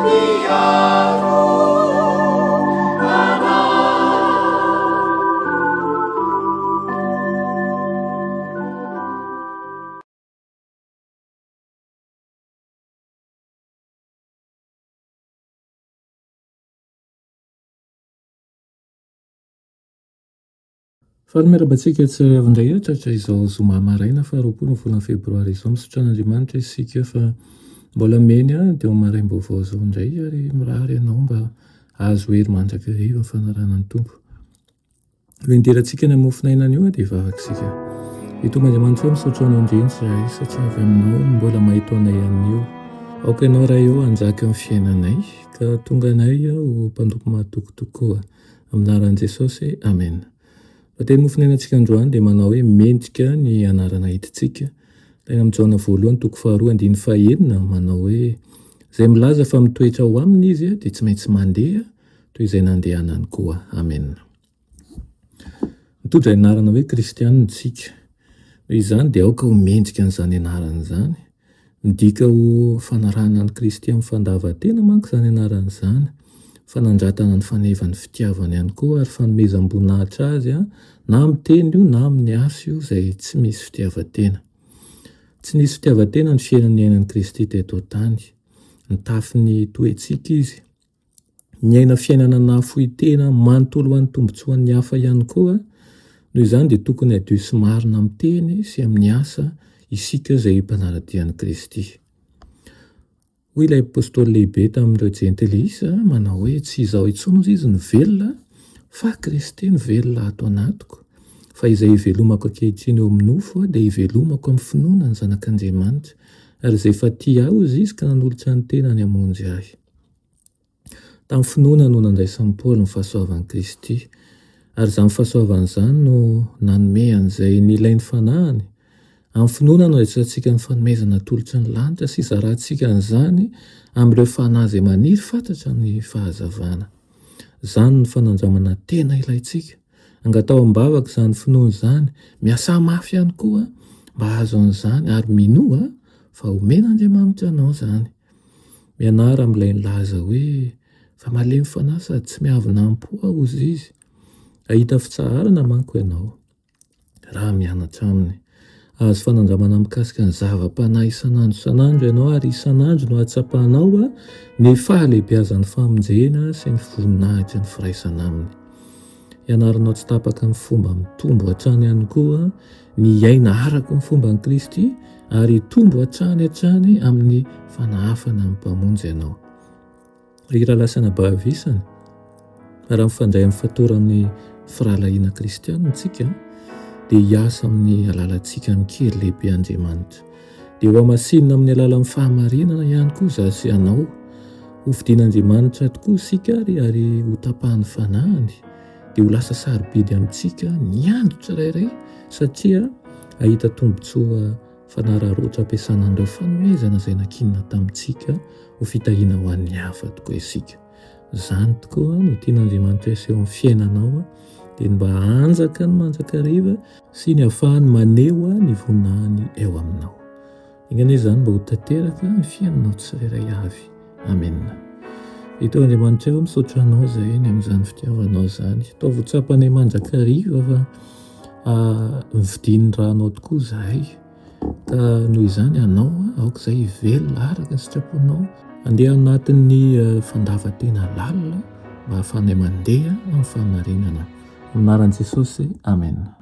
mpiaro anay. Faly miarahaba antsika tsirairay avy indray tratra izao zoma maraina faha 20 ny volana febroary izao. Misaotra an'Andriamanitra isika fa mbola meny dia ho maraim-baovao izao indray ary mirary anao mba hahazo hery mandrakariva ny fanarahana ny Tompo. Alohan'ny hidirantsika any amin'ny mofon'aina anio dia hivavaka isika. Ry Tompo Andriamanitra ô, misaotra Anao indrindra izahay satria avy Aminao no mbola mahita anay anio. Aoka Ianao Ray ô hanjaka eo amin'ny fiainanay ka hahatonga anay ho mpanompo mahatoky tokoa. Amin'ny anaran'i Jesosy, Amena. Fa teny nofonenintsika androany dia manao hoe mendrika ny anarana entintsika. Ilaina amin'ny Jaona voalohany toko faharoa andininy fahenina manao hoe izay milaza fa mitoetra ao aminy izy dia tsy maintsy mandeha toy izay nandehanany koa. Amena. Mitondra anarana hoe kristianina isika. Noho izany dia aoka ho mendrika an'izany anarana izany. Midika ho fanarahana an'i Kristy amin'ny fandavan-tena manko izany anarana izany, fanandratana ny fanevan'ny fitiavany ihany koa ary fanomezam-boninahitra azy na amin'ny teny io na amin'ny asa io izay tsy misy fitiavan-tena. Tsy nisy fitiavan-tena ny fiainana niainan'i Kristy teto an-tany. Nitafy ny toetsika Izy. Niaina fiainana nahafoy tena manontolo ho an'ny tombontsoan'ny hafa ihany koa, noho izany dia tokony hadio sy marina amin'ny teny sy amin'ny asa isika izay mpanara-dia an'i Kristy. Hoy ilay apostoly lehibe tamin'ireo Jentilisa, manao hoe, Tsy izaho intsony, hozy izy, no velona, fa Kristy no velona ato anatiko. Fa izay ivelomako ankehitriny eo amin'ny nofo dia ivelomako amin'ny finoana ny Zanak'Andriamanitra, ary izay efa tia ahy, hozy izy, ka nanolotra ny tenany hamonjy ahy. Tamin'ny finoana no nandraisan'i Paoly ny fahasoavan'i Kristy, ary izany fahasoavana izany no nanome an'izay nilain'ny fanahiny. Amin'ny finoana no andraisantsika ny fanomezana atolotry ny lanitra sy izarantsika an'izany amin'ireo fanahy izay maniry fatratra ny fahazavana. Izany no fanandramana tena ilaintsika. Angataho am-bavaka izany finoana izany, miasà mafy ihany koa mba hahazo an'izany ary minoa fa homen'Andriamanitra anao izany. Mianara amin'ilay nilaza hoe, Fa malemy fanahy sady tsy miavona am-po aho, hozy izy. Hahita fitsaharana manko ianao, raha mianatra aminy. Hahazo fanandramana mikasika ny zava-panahy isan'andro isan'andro ianao, ary isan'andro no hahatsapanao ny fahalehibiazan'ny famonjena sy ny voninahitry ny firaisana aminy. Hianaranao tsy tapaka amin'ny fomba mitombo hatrany ihany koa ny hiaina araka ny fomban'i Kristy ary hitombo hatrany hatrany amin'ny fanahafana ny Mpamonjy ianao. Ry rahalahy sy anabavy isany, raha mifandray amin'ny fatoran'ny firahalahiana kristianina isika, dia hiasa amin'ny alalantsika amin-kery lehibe Andriamanitra. Dia hohamasinina amin'ny alalan'ny fahamarinana ihany koa izaho sy ianao. Hofidian'Andriamanitra tokoa isika ary ary hotapahan'ny fanahiny, dia ho lasa sarobidy amintsika ny andro tsirairay satria hahita tombontsoa fanararaotra ampiasana an'ireo fanomezana izay nankinina tamintsika ho fitahiana ho an'ny hafa tokoa isika. Izany tokoa no tian'Andriamanitra hiseho amin'ny fiainanao, dia ny mba hanjaka ny mandrakariva sy ny hahafahany maneho ny voninahiny eo aminao. Enga anie izany mba ho tanteraka ny fiainanao tsirairay avy. Amena. Ry Tompo Andriamanitra ô, misaotra Anao izahay ny amin'izany fitiavanao izany. Ataovy ho tsapanay mandrakariva fa novidian'ny ranao tokoa izahay. Ka noho izany Anao aoka izahay hivelona araka ny sitraponao. Handeha anatin'ny fandavan-tena lalina mba hahafahanay mandeha amin'ny fahamarinana. Amin'ny anaran'i Jesosy, amena.